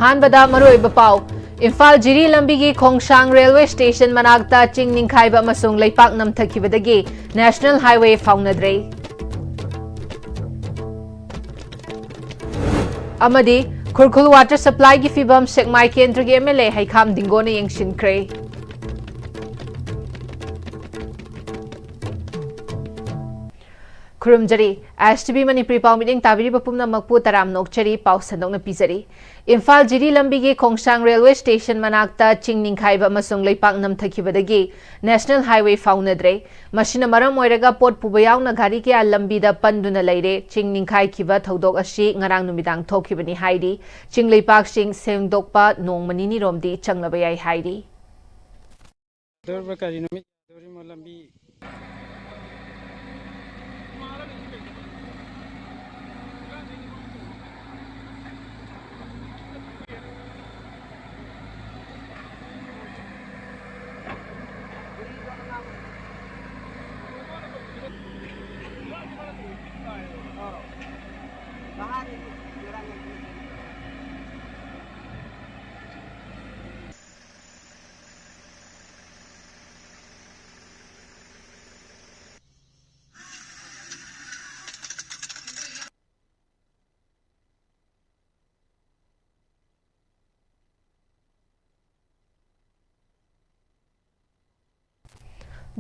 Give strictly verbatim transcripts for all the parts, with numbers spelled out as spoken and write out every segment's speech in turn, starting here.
ꯑꯍꯥꯟꯕꯗ ꯃꯔꯨꯑꯣꯏꯕ ꯄꯥꯎ꯫ ꯏꯝꯐꯥꯜ ꯖꯤꯔꯤ ꯂꯝꯕꯤꯒꯤ ꯈꯣꯡꯁꯥꯡ ꯔꯦꯜꯋꯦ ꯁ꯭ꯇꯦꯁꯟ ꯃꯅꯥꯛꯇ ꯆꯤꯡ ꯅꯤꯡꯈꯥꯏꯕ ꯑꯃꯁꯨꯡ ꯂꯩꯄꯥꯛ ꯅꯝꯊꯈꯤꯕꯗꯒꯤ ꯅꯦꯁꯅꯦꯜ ꯍꯥꯏꯋꯦ ꯐꯥꯎꯅꯗ꯭ꯔꯦ꯫ ꯑꯃꯗꯤ ꯈꯨꯔꯈꯨꯜ ꯋꯥꯇꯔ ꯁꯄ꯭ꯂꯥꯏꯒꯤ ꯐꯤꯚꯝ ꯁꯦꯛꯃꯥꯏ ꯀꯦꯟꯗ꯭ꯔꯒꯤ ꯑꯦꯝ ꯑꯦꯜ ꯑꯦ ꯍꯩꯈꯥꯝ ꯗꯤꯡꯒꯣꯅ ꯌꯦꯡꯁꯤꯟꯈ꯭ꯔꯦ꯫ ꯈꯨꯔꯨꯝꯖꯔꯤ꯫ ꯑꯦꯁ ꯇꯤ ꯚꯤ ꯃꯅꯤꯄꯨꯔꯤ ꯄꯥꯎ ꯃꯤꯠꯌꯦꯡ ꯇꯥꯕꯤꯔꯤꯕ ꯄꯨꯝꯅꯃꯛꯄꯨ ꯇꯔꯥꯝꯅ ꯑꯣꯛꯆꯔꯤ꯫ ꯄꯥꯎ ꯁꯟꯗꯣꯛꯅ ꯄꯤꯖꯔꯤ꯫ ꯏꯝꯐꯥꯜ ꯖꯤꯔꯤ ꯂꯝꯕꯤꯒꯤ ꯈꯣꯡꯁꯥꯡ ꯔꯦꯜꯋꯦ ꯁ꯭ꯇꯦꯁꯟ ꯃꯅꯥꯛꯇ ꯆꯤꯡ ꯅꯤꯡꯈꯥꯏꯕ ꯑꯃꯁꯨꯡ ꯂꯩꯄꯥꯛ ꯅꯝꯊꯈꯤꯕꯗꯒꯤ ꯅꯦꯁꯅꯦꯜ ꯍꯥꯏꯋꯦ ꯐꯥꯎꯅꯗ꯭ꯔꯦ꯫ ꯃꯁꯤꯅ ꯃꯔꯝ ꯑꯣꯏꯔꯒ ꯄꯣꯠ ꯄꯨꯕ ꯌꯥꯎꯅ ꯒꯥꯔꯤ ꯀꯌꯥ ꯂꯝꯕꯤꯗ ꯄꯟꯗꯨꯅ ꯂꯩꯔꯦ꯫ ꯆꯤꯡ ꯅꯤꯡꯈꯥꯏꯈꯤꯕ ꯊꯧꯗꯣꯛ ꯑꯁꯤ ꯉꯔꯥꯡ ꯅꯨꯃꯤꯗꯥꯡ ꯊꯣꯛꯈꯤꯕꯅꯤ ꯍꯥꯏꯔꯤ꯫ ꯆꯤꯡ ꯂꯩꯄꯥꯛꯁꯤꯡ ꯁꯦꯡꯗꯣꯛꯄ ꯅꯣꯡꯃ ꯅꯤꯅꯤꯔꯣꯝꯗꯤ ꯆꯪꯂꯕ ꯌꯥꯏ ꯍꯥꯏꯔꯤ꯫ ꯗꯣꯔꯕ ꯀꯔꯤ ꯅꯨꯃꯤꯠ ꯌꯥꯗꯧꯔꯤꯃꯣ ꯂꯝꯕꯤ?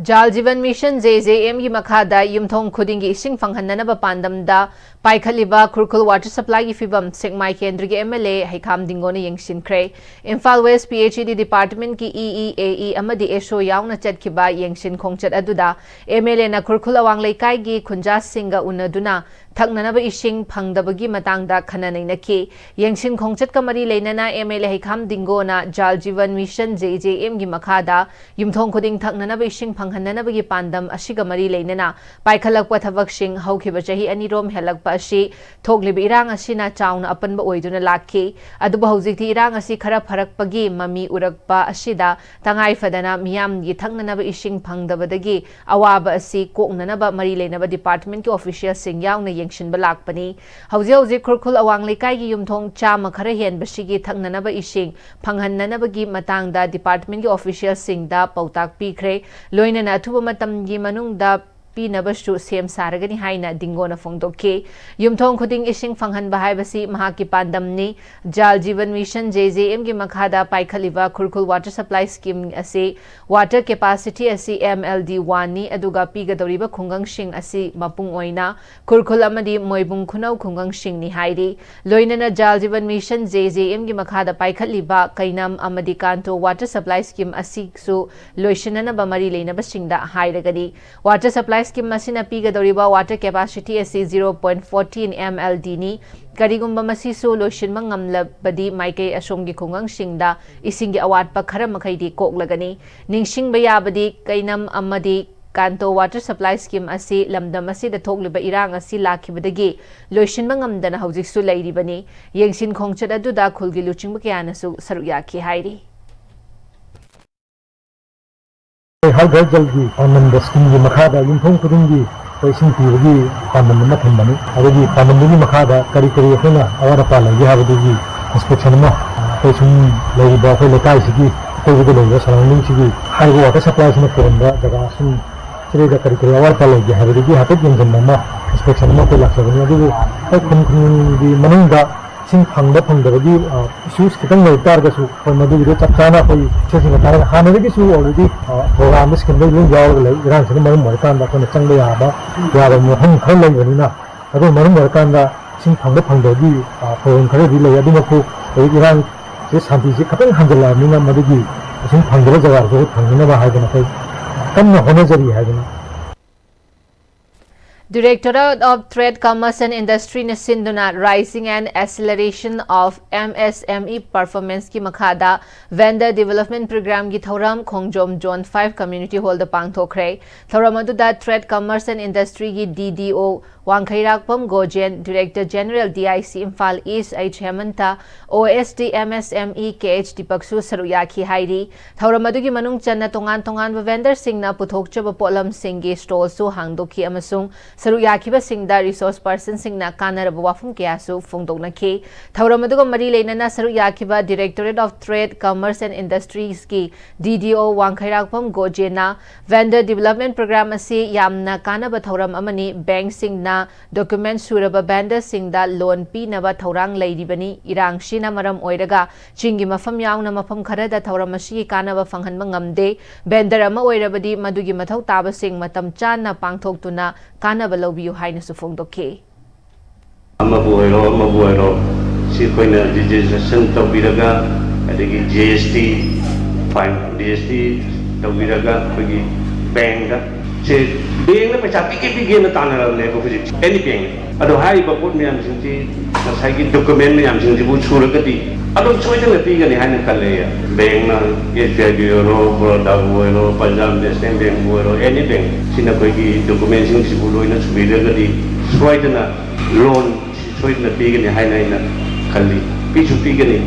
ꯖꯥꯜ ꯖꯤꯕꯟ ꯃꯤꯁꯟ, ꯖꯦ ꯖꯦ ꯑꯦꯝꯒꯤ ꯃꯈꯥꯗ ꯌꯨꯝꯊꯣꯡ ꯈꯨꯗꯤꯡꯒꯤ ꯏꯁꯤꯡ ꯐꯪꯍꯟꯅꯅꯕ ꯄꯥꯟꯗꯝꯗ ꯄꯥꯏꯈꯠꯂꯤꯕ ꯈꯨꯔꯈꯨꯜ ꯋꯥꯇꯔ ꯁꯄ꯭ꯂꯥꯏꯒꯤ ꯐꯤꯚꯝ ꯁꯦꯛꯃꯥꯏ ꯀꯦꯟꯗ꯭ꯔꯒꯤ ꯑꯦꯝ ꯑꯦꯜ ꯑꯦ ꯍꯩꯈꯥꯝ ꯗꯤꯡꯒꯣꯅ ꯌꯦꯡꯁꯤꯟꯈ꯭ꯔꯦ꯫ Imphal west P H E D ꯗꯤꯄꯥꯔꯠꯃꯦꯟꯠꯀꯤ ꯏ ꯏ, ꯑꯦ ꯏ ꯑꯃꯗꯤ ꯑꯦꯁ ꯑꯣ ꯌꯥꯎꯅ ꯆꯠꯈꯤꯕ ꯌꯦꯡꯁꯤꯟ ꯈꯣꯡꯆꯠ ꯑꯗꯨꯗ ꯑꯦꯝ ꯑꯦꯜ ꯑꯦꯅ ꯈꯨꯔꯈꯨꯜ ꯑꯋꯥꯡ ꯂꯩꯀꯥꯏꯒꯤ ꯈꯨꯟꯖꯥꯁꯤꯡꯒ ꯎꯅꯗꯨꯅ ꯊꯛꯅꯅꯕ ꯏꯁꯤꯡ ꯐꯪꯗꯕꯒꯤ ꯃꯇꯥꯡꯗ ꯈꯟꯅ ꯅꯩꯅꯈꯤ꯫ ꯌꯦꯡꯁꯤꯟ ꯈꯣꯡꯆꯠꯀ ꯃꯔꯤ ꯂꯩꯅꯅ ꯑꯦꯝ ꯑꯦꯜ ꯑꯦ ꯍꯩꯈꯥꯝ ꯗꯤꯡꯒꯣꯅ Jal Jeevan mission, J J ꯑꯦꯝꯒꯤ ꯃꯈꯥꯗ ꯌꯨꯝꯊꯣꯡ ꯈꯨꯗꯤꯡ ꯊꯛꯅꯅꯕ ꯏꯁꯤꯡ ꯐꯪꯍꯟꯅꯅꯕꯒꯤ ꯄꯥꯟꯗꯝ ꯑꯁꯤꯒ ꯃꯔꯤ ꯂꯩꯅꯅ ꯄꯥꯏꯈꯠꯂꯛꯄ ꯊꯕꯛꯁꯤꯡ ꯍꯧꯈꯤꯕ ꯆꯍꯤ ꯑꯅꯤꯔꯣꯝ ꯍꯦꯜꯂꯛꯄ ꯑꯁꯤ ꯊꯣꯛꯂꯤꯕ ꯏꯔꯥꯡ ꯑꯁꯤꯅ ꯆꯥꯎꯅ ꯑꯄꯟꯕ ꯑꯣꯏꯗꯨꯅ ꯂꯥꯛꯈꯤ꯫ ꯑꯗꯨꯕꯨ ꯍꯧꯖꯤꯛꯇꯤ ꯏꯔꯥꯡ ꯑꯁꯤ ꯈꯔ ꯐꯔꯛꯄꯒꯤ ꯃꯃꯤ ꯎꯔꯛꯄ ꯑꯁꯤꯗ ꯇꯉꯥꯏ ꯐꯗꯅ ꯃꯤꯌꯥꯝꯒꯤ ꯊꯛꯅꯅꯕ ꯏꯁꯤꯡ ꯐꯪꯗꯕꯗꯒꯤ ꯑꯋꯥꯕ ꯑꯁꯤ ꯀꯣꯛꯅꯅꯕ ꯃꯔꯤ ꯂꯩꯅꯕ ꯗꯤꯄꯥꯔꯠꯃꯦꯟꯠꯀꯤ ꯑꯣꯐꯤꯁꯤꯌꯦꯜꯁꯤꯡ ꯌꯥꯎꯅ ꯌꯦꯡꯁꯤꯟꯕ ꯂꯥꯛꯄꯅꯤ꯫ ꯍꯧꯖꯤꯛ ꯍꯧꯖꯤꯛ ꯈꯨꯔꯈꯨꯜ ꯑꯋꯥꯡ ꯂꯩꯀꯥꯏꯒꯤ ꯌꯨꯝꯊꯣꯡ ꯆꯥꯝꯃ ꯈꯔ ꯍꯦꯟꯕꯁꯤꯒꯤ ꯊꯛꯅꯅꯕ ꯏꯁꯤꯡ ꯐꯪꯍꯟꯅꯅꯕꯒꯤ ꯃꯇꯥꯡꯗ department ꯀꯤ official ꯁꯤꯡꯗ ꯄꯥꯎꯇꯥꯛ ꯄꯤꯈ꯭ꯔꯦ꯫ ꯂꯣꯏꯅꯅ ꯑꯊꯨꯕ ꯃꯇꯝꯒꯤ ꯃꯅꯨꯡꯗ ꯄꯤꯅꯕꯁꯨ ꯁꯦꯝ ꯁꯥꯔꯒꯅꯤ ꯍꯥꯏꯅ ꯗꯤꯡꯒꯣꯅ ꯐꯣꯡꯗꯣꯛꯈꯤ꯫ ꯌꯨꯝꯊꯣꯡ ꯈꯨꯗꯤꯡ ꯏꯁꯤꯡ ꯐꯪꯍꯟꯕ ꯍꯥꯏꯕꯁꯤ ꯃꯍꯥꯛꯀꯤ ꯄꯥꯟꯗꯝꯅꯤ꯫ Jal Jeevan Mission, J J M ꯒꯤ ꯃꯈꯥꯗ ꯄꯥꯏꯈꯠꯂꯤꯕ ꯈꯨꯔꯈꯨꯜ water supply scheme ꯑꯁꯤ water capacity ꯑꯁꯤ M L D one ꯅꯤ, ꯑꯗꯨꯒ ꯄꯤꯒꯗꯧꯔꯤꯕ ꯈꯨꯡꯒꯪꯁꯤꯡ ꯑꯁꯤ ꯃꯄꯨꯡ ꯑꯣꯏꯅ ꯈꯨꯔꯈꯨꯜ ꯑꯃꯗꯤ ꯃꯣꯏꯕꯨꯡ ꯈꯨꯅꯧ ꯈꯨꯡꯒꯪꯁꯤꯡꯅꯤ ꯍꯥꯏꯔꯤ꯫ ꯂꯣꯏꯅꯅ Jal Jeevan Mission, J J M ꯒꯤ ꯃꯈꯥꯗ ꯄꯥꯏꯈꯠꯂꯤꯕ ꯀꯩꯅꯝ ꯑꯃꯗꯤ ꯀꯥꯟꯇꯣ water supply scheme ꯑꯁꯤꯁꯨ ꯂꯣꯏꯁꯤꯟꯅꯅꯕ ꯃꯔꯤ ꯂꯩꯅꯕꯁꯤꯡꯗ ꯍꯥꯏꯔꯒꯅꯤ꯫ Water supply scheme ꯑꯁꯤꯅ ꯄꯤꯒꯗꯧꯔꯤꯕ water capacity ꯑꯁꯤ zero point fourteen M L D ꯅꯤ꯫ ꯀꯔꯤꯒꯨꯝꯕ ꯃꯁꯤꯁꯨ ꯂꯣꯏꯁꯤꯟꯕ ꯉꯝꯂꯕꯗꯤ ꯃꯥꯏꯀꯩ ꯑꯁꯣꯝꯒꯤ ꯈꯨꯡꯒꯪꯁꯤꯡꯗ ꯏꯁꯤꯡꯒꯤ ꯑꯋꯥꯠꯄ ꯈꯔ ꯃꯈꯩꯗꯤ ꯀꯣꯛꯂꯒꯅꯤ꯫ ꯅꯤꯡꯁꯤꯡꯕ ꯌꯥꯕꯗꯤ ꯀꯩꯅꯝ ꯑꯃꯗꯤ ꯀꯥꯟꯇꯣ water supply scheme ꯑꯁꯤ ꯂꯝꯗꯝ ꯑꯁꯤꯗ ꯊꯣꯛꯂꯤꯕ ꯏꯔꯥꯡ ꯑꯁꯤ ꯂꯥꯛꯈꯤꯕꯗꯒꯤ ꯂꯣꯏꯁꯤꯟꯕ ꯉꯝꯗꯅ ꯍꯧꯖꯤꯛꯁꯨ ꯂꯩꯔꯤꯕꯅꯤ꯫ ꯌꯦꯡꯁꯤꯟ ꯈꯣꯡꯆꯠ ꯑꯗꯨꯗ ꯈꯨꯜꯒꯤ ꯂꯨꯆꯤꯡꯕ ꯀꯌꯥꯅꯁꯨ ꯁꯔꯨꯛ ꯌꯥꯈꯤ ꯍꯥꯏꯔꯤ꯫ ꯑꯩꯈꯣꯏ ꯍꯔ ꯘꯔ ꯖꯜꯒꯤ ꯄꯥꯟꯗꯝꯗ scheme ꯒꯤ ꯃꯈꯥꯗ ꯌꯨꯝꯊꯣꯡ ꯈꯨꯗꯤꯡꯒꯤ ꯑꯩꯈꯣꯏ ꯏꯁꯤꯡ ꯄꯤꯕꯒꯤ ꯄꯥꯟꯗꯝ ꯑꯃ ꯊꯝꯕꯅꯤ꯫ ꯑꯗꯨꯒꯤ ꯄꯥꯟꯗꯝꯗꯨꯒꯤ ꯃꯈꯥꯗ ꯀꯔꯤ ꯀꯔꯤ ꯑꯩꯈꯣꯏꯅ ꯑꯋꯥꯠ ꯑꯄꯥ ꯂꯩꯒꯦ ꯍꯥꯏꯕꯗꯨꯒꯤ inspection ꯑꯃ ꯑꯩꯈꯣꯏ ꯁꯨꯝ ꯂꯩꯔꯤꯕ ꯑꯩꯈꯣꯏ ꯂꯩꯀꯥꯏꯁꯤꯒꯤ ꯑꯀꯣꯏꯕꯗ ꯂꯩꯔꯤꯕ surrounding ꯁꯤꯒꯤ ꯍꯥꯏꯔꯤꯕ water supply ꯁꯤꯅ ꯀꯣꯟꯕ ꯖꯒꯥꯁꯤꯡ ꯁꯤꯗꯩꯗ ꯀꯔꯤ ꯀꯔꯤ ꯑꯋꯥꯠ ꯑꯄꯥ ꯂꯩꯒꯦ ꯍꯥꯏꯕꯗꯨꯒꯤ ꯍꯥꯏꯐꯦꯠ ꯌꯦꯡꯁꯤꯟꯕ ꯑꯃ, inspection ꯑꯃ ꯑꯩꯈꯣꯏ ꯂꯥꯛꯆꯕꯅꯤ꯫ ꯑꯗꯨꯕꯨ ꯑꯩꯈꯣꯏ ꯈꯨꯟ ꯈꯨꯟꯒꯤ ꯃꯅꯨꯡꯗ ꯏꯁꯤꯡ ꯐꯪꯕ ꯐꯪꯗꯕꯒꯤ, ꯑ, issues ꯈꯤꯇꯪ ꯂꯩꯕ ꯇꯥꯔꯒꯁꯨ ꯑꯩꯈꯣꯏ ꯃꯗꯨꯒꯤꯗꯣ ꯆꯞ ꯆꯥꯅ ꯑꯩꯈꯣꯏ official ꯁꯤꯡꯒ ꯇꯥꯟꯅꯔꯒ ꯍꯥꯟꯅꯗꯒꯤꯁꯨ already, ꯑ, program ꯗ scheme ꯗ ꯂꯣꯏ ꯌꯥꯎꯔꯒ ꯂꯩ꯫ ꯏꯔꯥꯡꯁꯤꯅ ꯃꯔꯝ ꯑꯣꯏꯔꯀꯥꯟꯗ ꯑꯩꯈꯣꯏꯅ ꯆꯪꯕ ꯌꯥꯕ, ꯌꯥꯕ ꯃꯐꯝ ꯈꯔ ꯂꯩꯕꯅꯤꯅ, ꯑꯗꯨꯅ ꯃꯔꯝ ꯑꯣꯏꯔꯀꯥꯟꯗ ꯏꯁꯤꯡ ꯐꯪꯕ ꯐꯪꯗꯕꯒꯤ, ꯑ, problem ꯈꯔꯗꯤ ꯂꯩ꯫ ꯑꯗꯨꯃꯛꯄꯨ ꯍꯧꯖꯤꯛ ꯏꯔꯥꯡꯁꯦ, ꯁꯥꯟꯇꯤꯁꯦ ꯈꯤꯇꯪ ꯍꯟꯖꯤꯜꯂꯛꯑꯕꯅꯤꯅ ꯃꯗꯨꯒꯤ ꯏꯁꯤꯡ ꯐꯪꯗꯕ ꯖꯒꯥꯗꯨꯁꯨ ꯐꯪꯅꯅꯕ ꯍꯥꯏꯗꯅ ꯑꯩꯈꯣꯏ ꯀꯟꯅ ꯍꯣꯠꯅꯖꯔꯤ ꯍꯥꯏꯗꯅ꯫ Directorate of Trade, Commerce and Industry ꯅ ꯁꯤꯟꯗꯨꯅ Rising and Acceleration of M S M E Performance ꯀꯤ ꯃꯈꯥꯗ Vendor Development Program ꯒꯤ ꯊꯧꯔꯝ ꯈꯣꯡꯖꯣꯝ Zone five Community Hall ꯗ ꯄꯥꯡꯊꯣꯛꯈ꯭ꯔꯦ꯫ ꯊꯧꯔꯝ ꯑꯗꯨꯗ Trade, Commerce and Industry ꯒꯤ D D O ꯋꯥꯡꯈꯩꯔꯥꯛꯄꯝ Gojen, Director General D I C Imphal East H ꯍꯦꯃꯟꯇ, O S D M S M E K H ꯗꯤꯄꯛꯁꯨ ꯁꯔꯨꯛ ꯌꯥꯈꯤ ꯍꯥꯏꯔꯤ꯫ ꯊꯧꯔꯝ ꯑꯗꯨꯒꯤ ꯃꯅꯨꯡ ꯆꯟꯅ ꯇꯣꯉꯥꯟ ꯇꯣꯉꯥꯟꯕ vendor ꯁꯤꯡꯅ ꯄꯨꯊꯣꯛꯆꯕ ꯄꯣꯠꯂꯝꯁꯤꯡꯒꯤ stall ꯁꯨ ꯍꯥꯡꯗꯣꯛꯈꯤ ꯑꯃꯁꯨꯡ ꯁꯔꯨꯛ ꯌꯥꯈꯤꯕꯁꯤꯡꯗ resource personꯁꯤꯡꯅ ꯀꯥꯟꯅꯔꯕ ꯋꯥꯐꯝ ꯀꯌꯥꯁꯨ ꯐꯣꯡꯗꯣꯛꯅꯈꯤ꯫ ꯊꯧꯔꯝ ꯑꯗꯨꯒ ꯃꯔꯤ ꯂꯩꯅꯅ ꯁꯔꯨꯛ ꯌꯥꯈꯤꯕ Directorate of Trade, Commerce and Industriesꯀꯤ D D O ꯋꯥꯡꯈꯩꯔꯥꯛꯄꯝ ꯒꯣꯖꯦꯅ Vendor Development Program ꯑꯁꯤ ꯌꯥꯝꯅ ꯀꯥꯟꯅꯕ ꯊꯧꯔꯝ ꯑꯃꯅꯤ꯫ Bankꯁꯤꯡꯅ document ꯁꯨꯔꯕ vendorꯁꯤꯡꯗ loan ꯄꯤꯅꯕ ꯊꯧꯔꯥꯡ ꯂꯩꯔꯤꯕꯅꯤ꯫ ꯏꯔꯥꯡꯁꯤꯅ ꯃꯔꯝ ꯑꯣꯏꯔꯒ ꯆꯤꯡꯒꯤ ꯃꯐꯝ ꯌꯥꯎꯅ ꯃꯐꯝ ꯈꯔꯗ ꯊꯧꯔꯝ ꯑꯁꯤꯒꯤ ꯀꯥꯟꯅꯕ ꯐꯪꯍꯟꯕ ꯉꯝꯗꯦ꯫ Vendor ꯑꯃ ꯑꯣꯏꯔꯕꯗꯤ ꯃꯗꯨꯒꯤ ꯃꯊꯧ ꯇꯥꯕꯁꯤꯡ ꯃꯇꯝ ꯆꯥꯅ ꯄꯥꯡꯊꯣꯛꯇꯨꯅ ꯀꯥꯟꯅꯕ ꯂꯧꯕꯤꯌꯨ ꯍꯥꯏꯅꯁꯨ ꯐꯣꯡꯗꯣꯛꯈꯤ꯫ ꯑꯃꯕꯨ ꯑꯣꯏꯔꯣ, ꯑꯃꯕꯨ ꯑꯣꯏꯔꯣ, ꯁꯤ ꯑꯩꯈꯣꯏꯅ registration ꯇꯧꯕꯤꯔꯒ, ꯑꯗꯒꯤ G S T, fine, G S T ꯇꯧꯕꯤꯔꯒ ꯑꯩꯈꯣꯏꯒꯤ bankꯗ, ꯁꯦ bankꯅ ꯄꯩꯁꯥ ꯄꯤꯒꯦ ꯄꯤꯒꯦꯅ ꯇꯥꯟꯅꯔꯕꯅꯦꯕ ꯍꯧꯖꯤꯛ, any bank꯫ ꯑꯗꯣ ꯍꯥꯏꯔꯤꯕ ꯄꯣꯠ ꯃꯌꯥꯝꯁꯤꯡꯁꯤ, ꯉꯁꯥꯏꯒꯤ document ꯃꯌꯥꯝꯁꯤꯡꯁꯤꯕꯨ ꯁꯨꯔꯒꯗꯤ ꯑꯗꯨꯝ ꯁꯣꯏꯗꯅ ꯄꯤꯒꯅꯤ ꯍꯥꯏꯅ ꯈꯜꯂꯦ꯫ Bankꯅ, S B I ꯕꯨ ꯑꯣꯏꯔꯣ, ꯕꯔꯣꯗꯥꯕꯨ ꯑꯣꯏꯔꯣ, ꯄꯟꯖꯥꯕ ꯅꯦꯁꯅꯦꯜ ꯕꯦꯡꯕꯨ ꯑꯣꯏꯔꯣ, any bank, ꯁꯤꯅ ꯑꯩꯈꯣꯏꯒꯤ documentꯁꯤꯡꯁꯤꯕꯨ ꯂꯣꯏꯅ ꯁꯨꯕꯤꯔꯒꯗꯤ ꯁꯣꯏꯗꯅ loan ꯁꯤ ꯁꯣꯏꯗꯅ ꯄꯤꯒꯅꯤ ꯍꯥꯏꯅ ꯑꯩꯅ ꯈꯜꯂꯤ꯫ ꯄꯤꯁꯨ ꯄꯤꯒꯅꯤ꯫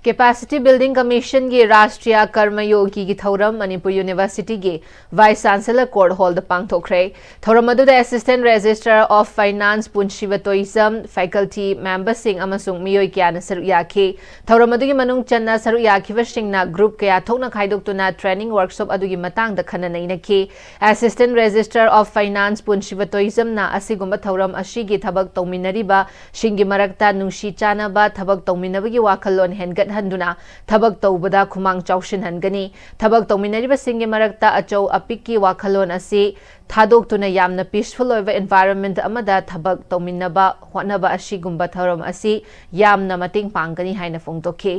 Capacity Building Commissionꯒꯤ ꯔꯥꯁꯇ꯭ꯔꯤꯌꯥ ꯀꯔꯃꯌꯣꯒꯤꯒꯤ ꯊꯧꯔꯝ ꯃꯅꯤꯄꯨꯔ ꯌꯨꯅꯤꯚꯔꯁꯤꯇꯤꯒꯤ Vice Chancellor Court Hallꯗ ꯄꯥꯡꯊꯣꯛꯈ꯭ꯔꯦ꯫ ꯊꯧꯔꯝ ꯑꯗꯨꯗ Assistant Registrar of Finance ꯄꯨꯟꯁꯤꯕ Toijam, faculty memberꯁꯤꯡ ꯑꯃꯁꯨꯡ ꯃꯤꯑꯣꯏ ꯀꯌꯥꯅ ꯁꯔꯨꯛ ꯌꯥꯈꯤ꯫ ꯊꯧꯔꯝ ꯑꯗꯨꯒꯤ ꯃꯅꯨꯡ ꯆꯟꯅ ꯁꯔꯨꯛ ꯌꯥꯈꯤꯕꯁꯤꯡꯅ group ꯀꯌꯥ ꯊꯣꯛꯅ ꯈꯥꯏꯗꯣꯛꯇꯨꯅ training workshop ꯑꯗꯨꯒꯤ ꯃꯇꯥꯡꯗ ꯈꯟꯅ ꯅꯩꯅꯈꯤ꯫ Assistant Registrar of Finance ꯄꯨꯟꯁꯤꯕ ꯇꯣꯏꯖꯝꯅ ꯑꯁꯤꯒꯨꯝꯕ ꯊꯧꯔꯝ ꯑꯁꯤꯒꯤ ꯊꯕꯛ ꯇꯧꯃꯤꯟꯅꯔꯤꯕꯁꯤꯡꯒꯤ ꯃꯔꯛꯇ ꯅꯨꯡꯁꯤ ꯆꯥꯟꯅꯕ ꯊꯕꯛ ꯇꯧꯃꯤꯟꯅꯕꯒꯤ ꯋꯥꯈꯜꯂꯣꯟ ꯍꯦꯟꯒꯠꯍꯟꯗꯨꯅ ꯊꯕꯛ ꯇꯧꯕꯗ ꯈꯨꯃꯥꯡ ꯆꯥꯎꯁꯤꯟꯍꯟꯒꯅꯤ꯫ ꯊꯕꯛ ꯇꯧꯃꯤꯟꯅꯔꯤꯕꯁꯤꯡꯒꯤ ꯃꯔꯛꯇ ꯑꯆꯧ ꯑꯄꯤꯛꯀꯤ ꯋꯥꯈꯜꯂꯣꯟ ꯑꯁꯤ ꯊꯥꯗꯣꯛꯇꯨꯅ ꯌꯥꯝꯅ peaceful ꯑꯣꯏꯕ environment ꯑꯃꯗ ꯊꯕꯛ ꯇꯧꯃꯤꯟꯅꯕ ꯍꯣꯠꯅꯕ ꯑꯁꯤꯒꯨꯝꯕ ꯊꯧꯔꯝ ꯑꯁꯤ ꯌꯥꯝꯅ ꯃꯇꯦꯡ ꯄꯥꯡꯒꯅꯤ ꯍꯥꯏꯅ ꯐꯣꯡꯗꯣꯛꯈꯤ꯫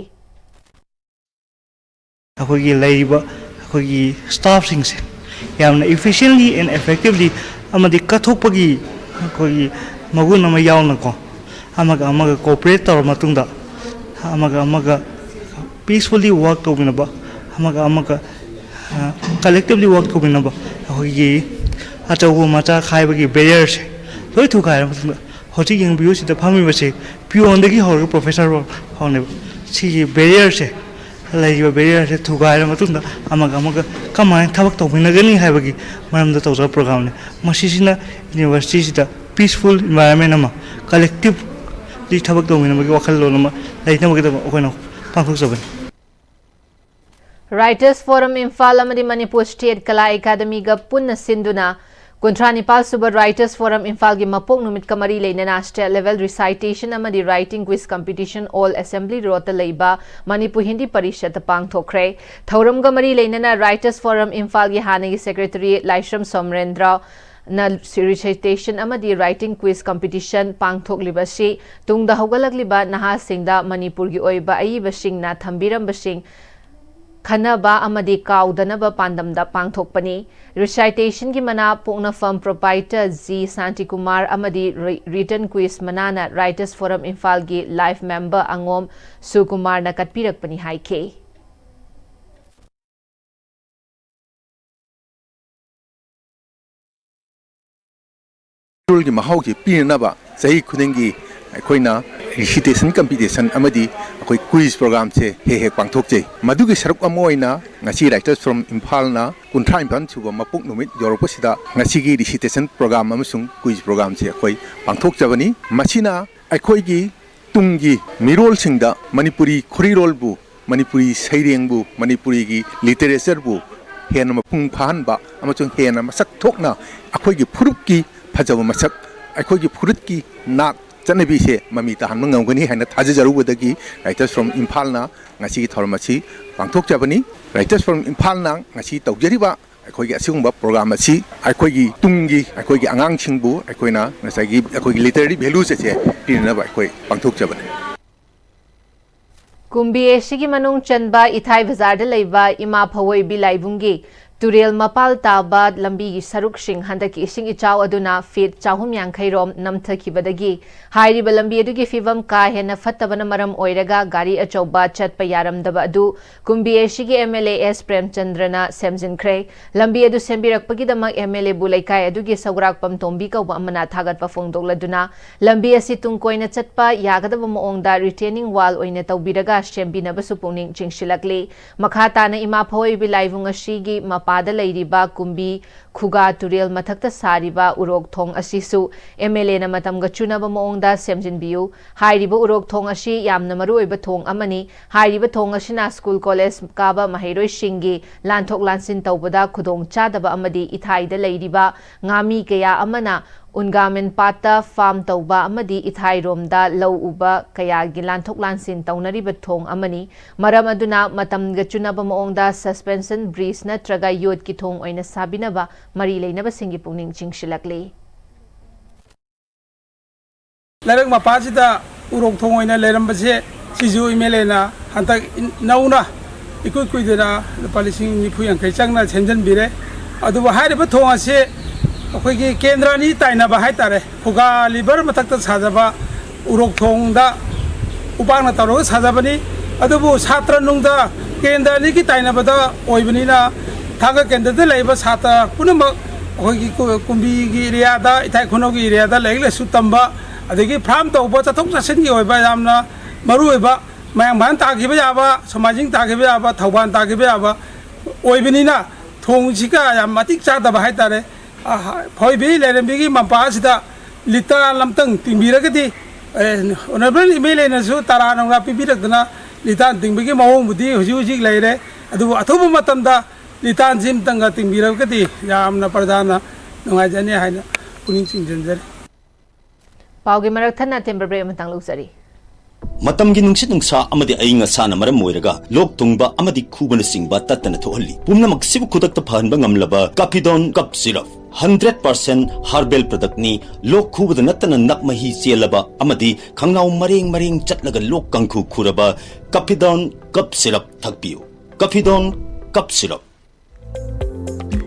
ꯑꯩꯈꯣꯏꯒꯤ ꯂꯩꯔꯤꯕ ꯑꯩꯈꯣꯏꯒꯤ staffꯁꯤꯡꯁꯦ ꯌꯥꯝꯅ efficiently and effectively ꯑꯃꯗꯤ ꯀꯠꯊꯣꯛꯄꯒꯤ ꯑꯩꯈꯣꯏꯒꯤ ꯃꯒꯨꯟ ꯑꯃ ꯌꯥꯎꯅꯀꯣ, ꯑꯃꯒ ꯑꯃꯒ cooperate ꯇꯧꯔ ꯃꯇꯨꯡꯗ ꯑꯃꯒ ꯑꯃꯒ peacefully work ꯇꯧꯃꯤꯟꯅꯕ, ꯑꯃꯒ ꯑꯃꯒ collectively work ꯇꯧꯃꯤꯟꯅꯕ, ꯑꯩꯈꯣꯏꯒꯤ ꯑꯆꯧꯕ ꯃꯆꯥ ꯈꯥꯏꯕꯒꯤ barrierꯁꯦ ꯂꯣꯏ ꯊꯨꯒꯥꯏꯔ ꯃꯇꯨꯡꯗ, ꯍꯧꯖꯤꯛ ꯌꯦꯡꯕꯤꯌꯨ, ꯁꯤꯗ ꯐꯝꯃꯤꯕꯁꯦ peonꯗꯒꯤ ꯍꯧꯔꯒ professor ꯐꯥꯎꯅꯦꯕ꯫ ꯁꯤꯒꯤ barrierꯁꯦ ꯂꯩꯔꯤꯕ ꯕꯦꯔꯤꯌꯔꯁꯦ ꯊꯨꯒꯥꯏꯔ ꯃꯇꯨꯡꯗ ꯑꯃꯒ ꯑꯃꯒ ꯀꯃꯥꯏꯅ ꯊꯕꯛ ꯇꯧꯃꯤꯟꯅꯒꯅꯤ ꯍꯥꯏꯕꯒꯤ ꯃꯔꯝꯗ ꯇꯧꯖꯕ ꯄ꯭ꯔꯣꯒ꯭ꯔꯥꯝꯅꯤ꯫ ꯃꯁꯤꯁꯤꯅ ꯌꯨꯅꯤꯚꯔꯁꯤꯇꯤꯁꯤꯗ ꯄꯤꯁꯐꯨꯜ ꯏꯟꯚꯥꯏꯔꯟꯃꯦꯟ ꯑꯃ, ꯀꯂꯦꯛꯇꯤꯚꯂꯤ ꯊꯕꯛ ꯇꯧꯃꯤꯟꯅꯕꯒꯤ ꯋꯥꯈꯜꯂꯣꯟ ꯑꯃ ꯂꯩꯅꯕꯒꯤꯗꯃꯛ ꯑꯩꯈꯣꯏꯅ ꯄꯥꯡꯊꯣꯛꯆꯕꯅꯤ꯫ Writers Forum ꯏꯝꯐꯥꯜ ꯑꯃꯗꯤ ꯃꯅꯤꯄꯨꯔ ꯁ꯭ꯇꯦꯠ ꯀꯂꯥ ꯑꯦꯀꯥꯗꯃꯤꯒ ꯄꯨꯟꯅ ꯁꯤꯟꯗꯨꯅ ꯀꯨꯟꯊ꯭ꯔꯥ ꯅꯤꯄꯥꯜ ꯁꯨꯕ Writers Forum ꯏꯝꯐꯥꯜꯒꯤ ꯃꯄꯣꯛ ꯅꯨꯃꯤꯠꯀ ꯃꯔꯤ ꯂꯩꯅꯅ State Level Recitation ꯑꯃꯗꯤ Writing Quiz Competition All Assembly Roadꯇ ꯂꯩꯕ ꯃꯅꯤꯄꯨꯔ ꯍꯤꯟꯗꯤ ꯄꯔꯤꯁꯠꯇ ꯄꯥꯡꯊꯣꯛꯈ꯭ꯔꯦ꯫ ꯊꯧꯔꯝꯒ ꯃꯔꯤ ꯂꯩꯅꯅ Writers Forum ꯏꯝꯐꯥꯜꯒꯤ ꯍꯥꯟꯅꯒꯤ ꯁꯦꯀ꯭ꯔꯦꯇꯔꯤ ꯂꯥꯏꯁ꯭ꯔꯝ ꯁꯣꯃꯔꯦꯟꯗ꯭ꯔꯅ recitation ꯑꯃꯗꯤ writing quiz competition ꯄꯥꯡꯊꯣꯛꯂꯤꯕ ꯑꯁꯤ ꯇꯨꯡꯗ ꯍꯧꯒꯠꯂꯛꯂꯤꯕ ꯅꯍꯥꯁꯤꯡꯗ ꯃꯅꯤꯄꯨꯔꯒꯤ ꯑꯣꯏꯕ ꯑꯏꯕꯁꯤꯡꯅ ꯊꯝꯕꯤꯔꯝꯕꯁꯤꯡ ꯈꯟꯅꯕ ꯑꯃꯗꯤ ꯀꯥꯎꯗꯅꯕ ꯄꯥꯟꯗꯝꯗ ꯄꯥꯡꯊꯣꯛꯄꯅꯤ꯫ Recitationꯒꯤ ꯃꯅꯥ ꯄꯣꯛꯅꯐꯝ proprietor ꯖꯤ ꯁꯥꯟꯇꯤꯀꯨꯃꯥꯔ ꯑꯃꯗꯤ ri-, written quiz ꯃꯅꯥꯅ Writers Forum ꯏꯝꯐꯥꯜꯒꯤ life member ꯑꯉꯣꯝ ꯁꯨꯀꯨꯃꯥꯔꯅ ꯀꯠꯄꯤꯔꯛꯄꯅꯤ ꯍꯥꯏꯈꯤ꯫ ꯃꯍꯥꯎꯁꯤ ꯄꯤꯅꯅꯕ ꯆꯍꯤ ꯈꯨꯗꯤꯡꯒꯤ ꯑꯩꯈꯣꯏꯅ recitation competition ꯑꯃꯗꯤ ꯑꯩꯈꯣꯏ quiz programꯁꯦ ꯍꯦꯛ ꯍꯦꯛ ꯄꯥꯡꯊꯣꯛꯆꯩ꯫ ꯃꯗꯨꯒꯤ ꯁꯔꯨꯛ ꯑꯃ ꯑꯣꯏꯅ ꯉꯁꯤ Writers Forum ꯏꯝꯐꯥꯜꯅ ꯀꯨꯟꯊ꯭ꯔꯥ ꯅꯤꯄꯥꯟ ꯁꯨꯕ ꯃꯄꯣꯛ ꯅꯨꯃꯤꯠ ꯌꯧꯔꯛꯄꯁꯤꯗ ꯉꯁꯤꯒꯤ recitation program ꯑꯃꯁꯨꯡ quiz programꯁꯦ ꯑꯩꯈꯣꯏ ꯄꯥꯡꯊꯣꯛꯆꯕꯅꯤ꯫ ꯃꯁꯤꯅ ꯑꯩꯈꯣꯏꯒꯤ ꯇꯨꯡꯒꯤ ꯃꯤꯔꯣꯜꯁꯤꯡꯗ ꯃꯅꯤꯄꯨꯔꯤ ꯈꯣꯔꯤꯔꯣꯜꯕꯨ, ꯃꯅꯤꯄꯨꯔꯤ ꯁꯩꯔꯦꯡꯕꯨ, ꯃꯅꯤꯄꯨꯔꯤꯒꯤ literatureꯕꯨ ꯍꯦꯟꯅ ꯃꯄꯨꯡ ꯐꯥꯍꯟꯕ ꯑꯃꯁꯨꯡ ꯍꯦꯟꯅ ꯃꯁꯛ ꯊꯣꯛꯅ ꯑꯩꯈꯣꯏꯒꯤ ꯐꯨꯔꯨꯞꯀꯤ ꯐꯖꯕ ꯃꯁꯛ, ꯑꯩꯈꯣꯏꯒꯤ ꯐꯨꯔꯨꯞꯀꯤ ꯅꯥꯠ ꯆꯠꯅꯕꯤꯁꯦ ꯃꯃꯤ ꯇꯥꯍꯟꯕ ꯉꯝꯒꯅꯤ ꯍꯥꯏꯅ ꯊꯥꯖꯖꯔꯨꯕꯗꯒꯤ Writers Forum ꯏꯝꯐꯥꯜꯅ ꯉꯁꯤꯒꯤ ꯊꯧꯔꯝ ꯑꯁꯤ ꯄꯥꯡꯊꯣꯛꯆꯕꯅꯤ꯫ Writers Forum ꯏꯝꯐꯥꯜꯅ ꯉꯁꯤ ꯇꯧꯖꯔꯤꯕ ꯑꯩꯈꯣꯏꯒꯤ ꯑꯁꯤꯒꯨꯝꯕ program ꯑꯁꯤ ꯑꯩꯈꯣꯏꯒꯤ ꯇꯨꯡꯒꯤ ꯑꯩꯈꯣꯏꯒꯤ ꯑꯉꯥꯡꯁꯤꯡꯕꯨ ꯑꯩꯈꯣꯏꯅ ꯉꯁꯥꯏꯒꯤ ꯑꯩꯈꯣꯏꯒꯤ literary values ꯑꯁꯦ ꯄꯤꯅꯅꯕ ꯑꯩꯈꯣꯏ ꯄꯥꯡꯊꯣꯛꯆꯕꯅꯤ꯫ ꯀꯨꯝꯕꯤ ꯑꯦꯁꯤꯒꯤ ꯃꯅꯨꯡ ꯆꯟꯕ ꯏꯊꯥꯏ ꯕꯖꯥꯔꯗ ꯂꯩꯕ ꯏꯃꯥ ꯐꯋꯣꯏꯕꯤ ꯂꯥꯏꯕꯨꯡꯒꯤ ꯇꯨꯔꯦꯜ ꯃꯄꯥꯜ ꯇꯥꯕ ꯂꯝꯕꯤꯒꯤ ꯁꯔꯨꯛꯁꯤꯡ ꯍꯟꯗꯛꯀꯤ ꯏꯁꯤꯡ ꯏꯆꯥꯎ ꯑꯗꯨꯅ ꯐꯤꯠ ꯆꯍꯨꯝ ꯌꯥꯡꯈꯩ ꯔꯣꯝ ꯅꯝꯊꯈꯤꯕꯗꯒꯤ ꯍꯥꯏꯔꯤꯕ ꯂꯝꯕꯤ ꯑꯗꯨꯒꯤ ꯐꯤꯕꯝ ꯀꯥ ꯍꯦꯟꯅ ꯐꯠꯇꯕꯅ ꯃꯔꯝ ꯑꯣꯏꯔꯒ ꯒꯥꯔꯤ ꯑꯆꯧꯕ ꯆꯠꯄ ꯌꯥꯔꯝꯗꯕ ꯑꯗꯨ ꯀꯨꯝꯕꯤ ꯑꯦꯁꯤꯒꯤ ꯑꯦꯝ ꯑꯦꯜ ꯑꯦ ꯑꯦꯁ ꯄ꯭ꯔꯦꯝꯆꯟꯗ꯭ꯔꯅ ꯁꯦꯝꯖꯤꯟꯈ꯭ꯔꯦ꯫ ꯂꯝꯕꯤ ꯑꯗꯨ ꯁꯦꯝꯕꯤꯔꯛꯄꯒꯤꯗꯃꯛ ꯑꯦꯝ ꯑꯦꯜ ꯑꯦꯕꯨ ꯂꯩꯀꯥꯏ ꯑꯗꯨꯒꯤ ꯁꯧꯒ꯭ꯔꯥꯛꯄꯝ ꯇꯣꯝꯕꯤ ꯀꯧꯕ ꯑꯃꯅ ꯊꯥꯒꯠꯄ ꯐꯣꯡꯗꯣꯛꯂꯗꯨꯅ ꯂꯝꯕꯤ ꯑꯁꯤ ꯇꯨꯡ ꯀꯣꯏꯅ ꯆꯠꯄ ꯌꯥꯒꯗꯕ ꯃꯑꯣꯡꯗ ꯔꯤꯇꯦꯅꯤꯡ ꯋꯥꯜ ꯑꯣꯏꯅ ꯇꯧꯕꯤꯔꯒ ꯁꯦꯝꯕꯤꯅꯕꯁꯨ ꯄꯨꯛꯅꯤꯡ ꯆꯤꯡꯁꯤꯜꯂꯛꯂꯤ꯫ ꯃꯈꯥ ꯇꯥꯅ ꯏꯃꯥ ꯐꯋꯥꯏꯕꯤ ꯂꯥꯏꯕꯨꯡ ꯑꯁꯤꯒꯤ ꯃꯄꯥꯗ ꯂꯩꯔꯤꯕ ꯀꯨꯝꯕꯤ ꯈꯨꯒꯥ ꯇꯨꯔꯦꯜ ꯃꯊꯛꯇ ꯁꯥꯔꯤꯕ ꯎꯔꯣꯛ ꯊꯣꯡ ꯑꯁꯤꯁꯨ ꯑꯦꯝ ꯑꯦꯜ ꯑꯦꯅ ꯃꯇꯝꯒ ꯆꯨꯅꯕ ꯃꯑꯣꯡꯗ ꯁꯦꯝꯖꯤꯟꯕꯤꯌꯨ꯫ ꯍꯥꯏꯔꯤꯕ ꯎꯔꯣꯛ ꯊꯣꯡ ꯑꯁꯤ ꯌꯥꯝꯅ ꯃꯔꯨꯑꯣꯏꯕ ꯊꯣꯡ ꯑꯃꯅꯤ꯫ ꯍꯥꯏꯔꯤꯕ ꯊꯣꯡ ꯑꯁꯤꯅ ꯁ꯭ꯀꯨꯜ ꯀꯣꯂꯦꯖ ꯀꯥꯕ ꯃꯍꯩꯔꯣꯏꯁꯤꯡꯒꯤ ꯂꯥꯟꯊꯣꯛ ꯂꯥꯟꯁꯤꯟ ꯇꯧꯕꯗ ꯈꯨꯗꯣꯡ ꯆꯥꯗꯕ ꯑꯃꯗꯤ ꯏꯊꯥꯏꯗ ꯂꯩꯔꯤꯕ ꯉꯥꯃꯤ ꯀꯌꯥ ꯑꯃꯅ ꯎꯟꯒꯥꯃꯦꯟ ꯄꯥꯠꯇ ꯐꯥꯔꯝ ꯇꯧꯕ ꯑꯃꯗꯤ ꯏꯊꯥꯏꯔꯣꯝꯗ ꯂꯧ ꯎꯕ ꯀꯌꯥꯒꯤ ꯂꯥꯟꯊꯣꯛ ꯂꯥꯟꯁꯤꯟ ꯇꯧꯅꯔꯤꯕ ꯊꯣꯡ ꯑꯃꯅꯤ꯫ ꯃꯔꯝ ꯑꯗꯨꯅ ꯃꯇꯝꯒ ꯆꯨꯅꯕ ꯃꯑꯣꯡꯗ ꯁꯁꯄꯦꯟꯁꯟ ꯕ꯭ꯔꯤꯖ ꯅꯠꯇ꯭ꯔꯒ ꯌꯣꯠꯀꯤ ꯊꯣꯡ ꯑꯣꯏꯅ ꯁꯥꯕꯤꯅꯕ ꯃꯔꯤ ꯂꯩꯅꯕꯁꯤꯡꯒꯤ ꯄꯨꯛꯅꯤꯡ ꯆꯤꯡꯁꯤꯜꯂꯛꯂꯤ꯫ ꯂꯩꯔꯛ ꯃꯄꯥꯁꯤꯗ ꯎꯔꯣꯛ ꯊꯣꯡ ꯑꯣꯏꯅ ꯂꯩꯔꯝꯕꯁꯦ, ꯁꯤꯁꯨ ꯑꯦꯝ ꯑꯦꯜ ꯑꯦꯅ ꯍꯟꯗꯛ ꯅꯧꯅ ꯏꯀꯨꯏ ꯀꯨꯏꯗꯅ ꯂꯨꯄꯥ ꯂꯤꯁꯤꯡ ꯅꯤꯐꯨ ꯌꯥꯡꯈꯩ ꯆꯪꯅ ꯁꯦꯝꯖꯤꯟꯕꯤꯔꯦ꯫ ꯑꯗꯨꯕꯨ ꯍꯥꯏꯔꯤꯕ ꯊꯣꯡ ꯑꯁꯤ ꯑꯩꯈꯣꯏꯒꯤ ꯀꯦꯟꯗ꯭ꯔ ꯑꯅꯤ ꯇꯥꯏꯅꯕ ꯍꯥꯏꯇꯥꯔꯦ, ꯈꯨꯒꯥ ꯂꯤꯚꯔ ꯃꯊꯛꯇ ꯁꯥꯖꯕ ꯎꯔꯣꯛ ꯊꯣꯡꯗ ꯎꯄꯥꯛꯅ ꯇꯧꯔꯒ ꯁꯥꯖꯕꯅꯤ꯫ ꯑꯗꯨꯕꯨ ꯁꯥꯇ꯭ꯔ ꯅꯨꯡꯗ ꯀꯦꯟꯗ꯭ꯔ ꯑꯅꯤꯒꯤ ꯇꯥꯏꯅꯕꯗ ꯑꯣꯏꯕꯅꯤꯅ, ꯊꯥꯡꯒ ꯀꯦꯟꯗ꯭ꯔꯗ ꯂꯩꯔꯤꯕ ꯁꯥꯇ꯭ꯔ ꯄꯨꯝꯅꯃꯛ ꯑꯩꯈꯣꯏꯒꯤ ꯀꯨ-, ꯀꯨꯝꯕꯤꯒꯤ ꯑꯦꯔꯤꯌꯥꯗ, ꯏꯊꯥꯏ ꯈꯨꯅꯧꯒꯤ ꯑꯦꯔꯤꯌꯥꯗ ꯂꯥꯏꯔꯤꯛ ꯂꯥꯏꯁꯨ ꯇꯝꯕ, ꯑꯗꯒꯤ ꯐꯥꯔꯝ ꯇꯧꯕ, ꯆꯠꯊꯣꯛ ꯆꯠꯁꯤꯟꯒꯤ ꯑꯣꯏꯕ ꯌꯥꯝꯅ ꯃꯔꯨꯑꯣꯏꯕ, ꯃꯌꯥꯡꯐꯥꯟ ꯇꯥꯈꯤꯕ ꯌꯥꯕ, ꯁꯣꯃꯥꯏꯖꯤꯡ ꯇꯥꯈꯤꯕ ꯌꯥꯕ, ꯊꯧꯕꯥꯜ ꯇꯥꯈꯤꯕ ꯌꯥꯕ ꯑꯣꯏꯕꯅꯤꯅ, ꯊꯣꯡꯁꯤꯒ ꯌꯥꯝ ꯃꯇꯤꯛ ꯆꯥꯗꯕ ꯍꯥꯏꯇꯥꯔꯦ꯫ ꯑ, ꯐꯧꯏꯕꯤ ꯂꯩꯔꯦꯝꯕꯤꯒꯤ ꯃꯄꯥ ꯑꯁꯤꯗ ꯂꯤꯇꯥꯟ ꯑꯃꯇꯪ ꯇꯤꯡꯕꯤꯔꯒꯗꯤ, ꯑꯦ, ꯑꯣꯅꯔꯦꯕꯜ ꯑꯦꯝ ꯑꯦꯜ ꯑꯦꯅꯁꯨ ꯇꯔꯥ ꯅꯨꯡꯂꯥ ꯄꯤꯕꯤꯔꯛꯇꯅ ꯂꯤꯇꯥꯟ ꯇꯤꯡꯕꯒꯤ ꯃꯑꯣꯡꯕꯨꯗꯤ ꯍꯧꯖꯤꯛ ꯍꯧꯖꯤꯛ ꯂꯩꯔꯦ꯫ ꯑꯗꯨꯕꯨ ꯑꯊꯨꯕ ꯃꯇꯝꯗ ꯂꯤꯇꯥꯟꯁꯤ ꯑꯃꯇꯪꯒ ꯇꯤꯡꯕꯤꯔꯒꯗꯤ ꯌꯥꯝꯅ ꯄ꯭ꯔꯖꯥꯅ ꯅꯨꯡꯉꯥꯏꯖꯅꯤ ꯍꯥꯏꯅ ꯄꯨꯛꯅꯤꯡ ꯆꯤꯡꯁꯤꯟꯖꯔꯤ꯫ ꯄꯥꯎꯒꯤ ꯃꯔꯛ ꯊꯠꯅ temporary break ꯑꯃꯇꯪ ꯂꯧꯖꯔꯤ꯫ ꯃꯇꯝꯒꯤ ꯅꯨꯡꯁꯤꯠ ꯅꯨꯡꯁꯥ ꯑꯃꯗꯤ ꯑꯏꯪ ꯑꯁꯥꯅ ꯃꯔꯝ ꯑꯣꯏꯔꯒ ꯂꯣꯛ ꯊꯨꯡꯕ ꯑꯃꯗꯤ ꯈꯨꯕꯅꯆꯤꯡꯕ ꯇꯠꯇꯅ ꯊꯣꯛꯍꯜꯂꯤ꯫ ꯄꯨꯝꯅꯃꯛꯁꯤꯕꯨ ꯈꯨꯗꯛꯇ ꯐꯍꯟꯕ ꯉꯝꯂꯕ Kafidon cough syrup, hundred percent herbal ꯄ꯭ꯔꯗꯛꯅꯤ꯫ ꯂꯣꯛ ꯈꯨꯕꯗ ꯅꯠꯇꯅ ꯅꯞ ꯃꯍꯤ ꯆꯦꯜꯂꯕ ꯑꯃꯗꯤ ꯈꯪꯅꯥꯎ ꯃꯔꯦꯡ ꯃꯔꯦꯡ ꯆꯠꯂꯒ ꯂꯣꯛ ꯀꯥꯡꯈꯨ ꯈꯨꯔꯕ ꯀꯥꯐꯤꯗꯣꯟ ꯀꯞ ꯁꯤꯔꯞ ꯊꯛꯄꯤꯌꯨ꯫ Kafidon cough syrup.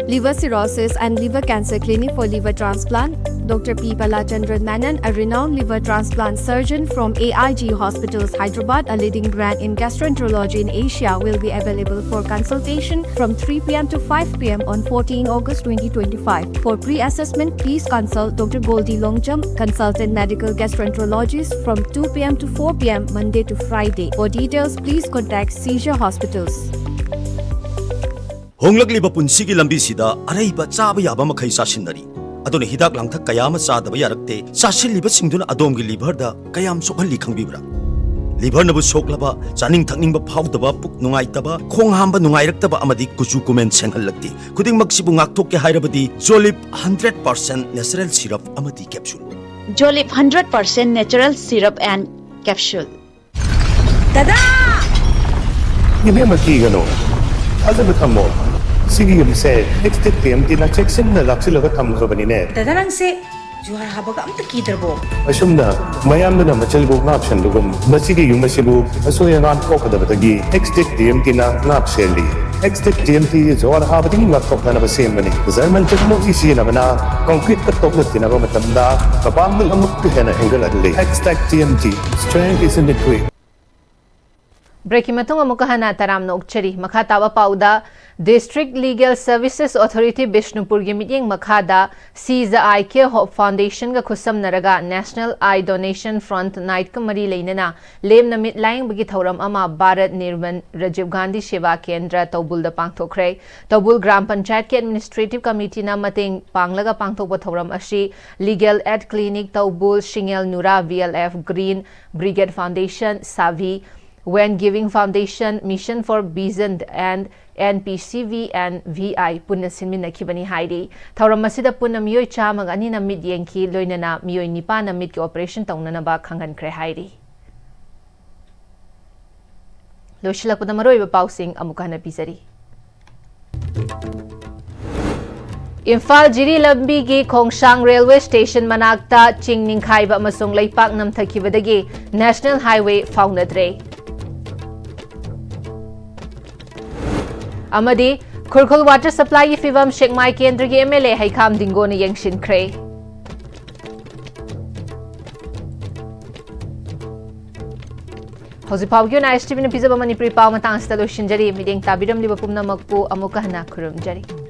Liver Cirrhosis and Liver Cancer Clinic for liver transplant. Doctor P Balachandran Menon, a renowned liver transplant surgeon from A I G Hospitals, Hyderabad, a leading brand in gastroenterology in Asia, will be available for consultation from three p m to five p m on fourteen August twenty twenty-five. For pre-assessment, please consult Doctor Goldie Longjam, consultant medical gastroenterologist, from two p m to four p m Monday to Friday. For details, please contact Seizure Hospitals. ꯍꯣꯡꯂꯛꯂꯤꯕ ꯄꯨꯟꯁꯤꯒꯤ ꯂꯝꯕꯤꯁꯤꯗ ꯑꯔꯩꯕ ꯆꯥꯕ ꯌꯥꯕ ꯃꯈꯩ ꯆꯥꯁꯤꯟꯅꯔꯤ꯫ ꯑꯗꯨꯅ ꯍꯤꯗꯥꯛ ꯂꯥꯡꯊꯛ ꯀꯌꯥ ꯑꯃ ꯆꯥꯗꯕ ꯌꯥꯔꯛꯇꯦ꯫ ꯆꯥꯁꯤꯜꯂꯤꯕꯁꯤꯡꯗꯨꯅ ꯑꯗꯣꯝꯒꯤ ꯂꯤꯚꯔꯗ ꯀꯌꯥꯝ ꯁꯣꯛꯍꯜꯂꯤ ꯈꯪꯕꯤꯕ꯭ꯔꯥ? ꯂꯤꯚꯔꯅꯕꯨ ꯁꯣꯛꯂꯕ, ꯆꯥꯅꯤꯡ ꯊꯛꯅꯤꯡꯕ ꯐꯥꯎꯗꯕ, ꯄꯨꯛ ꯅꯨꯡꯉꯥꯏꯇꯕ, ꯈꯣꯡ ꯍꯥꯝꯕ ꯅꯨꯡꯉꯥꯏꯔꯛꯇꯕ ꯑꯃꯗꯤ ꯀꯨꯆꯨ ꯀꯨꯃꯦꯟ ꯁꯦꯡꯍꯜꯂꯛꯇꯦ꯫ ꯈꯨꯗꯤꯡꯃꯛꯁꯤꯕꯨ ꯉꯥꯛꯊꯣꯛꯀꯦ ꯍꯥꯏꯔꯕꯗꯤ ꯖꯣꯂꯤꯞ ꯍꯟꯗ꯭ꯔꯦꯠ ꯄꯥꯔꯁꯦꯟꯠ ꯅꯦꯆꯔꯦꯜ ꯁꯤꯔꯞ ꯑꯃꯗꯤ capsule. Jolip hundred percent natural syrup and capsule. ꯗꯗꯥ! ꯏꯕꯦꯝꯃ, ꯀꯤꯒꯅꯨ, ꯊꯥꯖꯕ ꯊꯝꯃꯣ꯫ ꯁꯤꯒꯤ ꯌꯨꯝꯁꯦ ꯑꯦꯛꯁ ꯇꯤꯛ ꯇꯤ ꯑꯦꯝ ꯇꯤꯅ ꯆꯦꯛꯁꯤꯟꯅ ꯂꯥꯛꯁꯤꯜꯂꯒ ꯊꯝꯈ꯭ꯔꯕꯅꯤꯅꯦ꯫ ꯗꯗꯥ, ꯅꯪꯁꯦ ꯖꯨꯍꯥꯔ ꯍꯥꯕꯒ ꯑꯝꯇ ꯀꯤꯗ꯭ꯔꯕꯣ? ꯑꯁꯨꯝꯅ ꯃꯌꯥꯝꯗꯨꯅ ꯃꯆꯤꯜꯕꯨ ꯉꯥꯛꯁꯟꯕꯒꯨꯝ, ꯃꯁꯤꯒꯤ ꯌꯨꯝ ꯑꯁꯤꯕꯨ ꯑꯁꯣꯏ ꯑꯉꯥꯝ ꯊꯣꯛꯀꯗꯕꯗꯒꯤ ꯑꯦꯛꯁ ꯇꯤꯛ ꯇꯤ ꯑꯦꯝ ꯇꯤꯅ ꯉꯥꯛ ꯁꯦꯜꯂꯤ꯫ ꯑꯦꯛꯁ ꯇꯤꯛ ꯇꯤ ꯑꯦꯝ ꯇꯤ ꯖꯨꯍꯥꯔ ꯍꯥꯕꯗꯒꯤ ꯉꯥꯛꯊꯣꯛꯅꯅꯕ ꯁꯦꯝꯕꯅꯤ꯫ ꯖꯔꯃꯟ ꯇꯦꯛꯅꯣꯂꯣꯖꯤ ꯁꯤꯖꯤꯟꯅꯕꯅ ꯀꯪꯀ꯭ꯔꯤꯠꯀ ꯇꯣꯛꯂꯠꯈꯤꯅꯕ ꯃꯇꯝꯗ ꯃꯄꯥꯡꯒꯜ ꯑꯃꯨꯛꯀ ꯍꯦꯟꯅ ꯍꯦꯟꯒꯠꯍꯜꯂꯤ꯫ ꯑꯦꯛꯁ ꯇꯤꯛ T M T, strength is in the grit. ꯕ꯭ꯔꯦꯛꯀꯤ ꯃꯇꯨꯡ ꯑꯃꯨꯛꯀ ꯍꯟꯅ ꯇꯔꯥꯝꯅ ꯑꯣꯛꯆꯔꯤ꯫ ꯃꯈꯥ ꯇꯥꯕ ꯄꯥꯎꯗ, District Legal Services Authority ꯕꯤꯁꯅꯨꯄꯨꯔꯒꯤ ꯃꯤꯠꯌꯦꯡ ꯃꯈꯥꯗ ꯁꯤꯖ ꯑꯥꯏ ꯀꯦ ꯍꯣꯞ ꯐꯥꯎꯟꯗꯦꯁꯟꯒ ꯈꯨꯠꯁꯝꯅꯔꯒ National Eye Donation Front Night ꯀ ꯃꯔꯤ ꯂꯩꯅꯅ ꯂꯦꯝꯅ ꯃꯤꯠ ꯂꯥꯌꯦꯡꯕꯒꯤ ꯊꯧꯔꯝ ꯑꯃ ꯚꯥꯔꯠ ꯅꯤꯔꯃꯟ ꯔꯥꯖꯤꯕ ꯒꯥꯟꯙꯤ ꯁꯦꯕꯥ ꯀꯦꯟꯗ꯭ꯔ ꯇꯧꯕꯨꯜꯗ ꯄꯥꯡꯊꯣꯛꯈ꯭ꯔꯦ꯫ ꯇꯧꯕꯨꯜ ꯒ꯭ꯔꯥꯝ ꯄꯟꯆꯥꯌꯠꯀꯤ Administrative Committee ꯅ ꯃꯇꯦꯡ ꯄꯥꯡꯂꯒ ꯄꯥꯡꯊꯣꯛꯄ ꯊꯧꯔꯝ ꯑꯁꯤ Legal Aid Clinic ꯇꯧꯕꯨꯜ, ꯁꯤꯡꯉꯦꯜ ꯅꯨꯔꯥ, V L F Green Brigade Foundation, ꯁꯥꯚꯤ, When Giving Foundation, Mission for Vision and N P C V and V I ꯄꯨꯟꯅ ꯁꯤꯟꯃꯤꯟꯅꯈꯤꯕꯅꯤ ꯍꯥꯏꯔꯤ꯫ ꯊꯧꯔꯝ ꯑꯁꯤꯗ ꯄꯨꯟꯅ ꯃꯤꯑꯣꯏ ꯆꯥꯝꯃꯒ ꯑꯅꯤꯅ ꯃꯤꯠ ꯌꯦꯡꯈꯤ, ꯂꯣꯏꯅꯅ ꯃꯤꯑꯣꯏ ꯅꯤꯄꯥꯟꯅ ꯃꯤꯠꯀꯤ operation ꯇꯧꯅꯅꯕ ꯈꯪꯍꯟꯈ꯭ꯔꯦ ꯍꯥꯏꯔꯤ꯫ ꯂꯣꯏꯁꯤꯜꯂꯛꯄꯗ ꯃꯔꯨꯑꯣꯏꯕ ꯄꯥꯎꯁꯤꯡ ꯑꯃꯨꯛ ꯍꯟꯅ ꯄꯤꯖꯔꯤ꯫ ꯏꯝꯐꯥꯜ ꯖꯤꯔꯤ ꯂꯝꯕꯤꯒꯤ ꯈꯣꯡꯁꯥꯡ railway station ꯃꯅꯥꯛꯇ ꯆꯤꯡ ꯅꯤꯡꯈꯥꯏꯕ ꯑꯃꯁꯨꯡ ꯂꯩꯄꯥꯛ ꯅꯝꯊꯈꯤꯕꯗꯒꯤ National Highway ꯐꯥꯎꯅꯗ꯭ꯔꯦ꯫ ꯑꯃꯗꯤ ꯈꯨꯔꯈꯨꯜ ꯋꯥꯇꯔ ꯁꯄ꯭ꯂꯥꯏꯒꯤ ꯐꯤꯚꯝ ꯁꯦꯛꯃꯥꯏ ꯀꯦꯟꯗ꯭ꯔꯒꯤ ꯑꯦꯝ ꯑꯦꯜ ꯑꯦ ꯍꯩꯈꯥꯝ ꯗꯤꯡꯒꯣꯅ ꯌꯦꯡꯁꯤꯟꯈ꯭ꯔꯦ꯫ ꯍꯧꯖꯤꯛ ꯐꯥꯎꯕꯒꯤ ꯑꯣꯏꯅ ꯑꯥꯏ ꯑꯦꯁ ꯇꯤ ꯚꯤꯅ ꯄꯤꯖꯕ ꯃꯅꯤꯄꯨꯔꯤ ꯄꯥꯎ ꯃꯇꯥꯡ ꯑꯁꯤꯗ ꯂꯣꯏꯁꯤꯟꯖꯔꯤ꯫ ꯃꯤꯠꯌꯦꯡ ꯇꯥꯕꯤꯔꯝꯂꯤꯕ ꯄꯨꯝꯅꯃꯛꯄꯨ ꯑꯃꯨꯛꯀ ꯍꯟꯅ ꯈꯨꯔꯨꯝꯖꯔꯤ꯫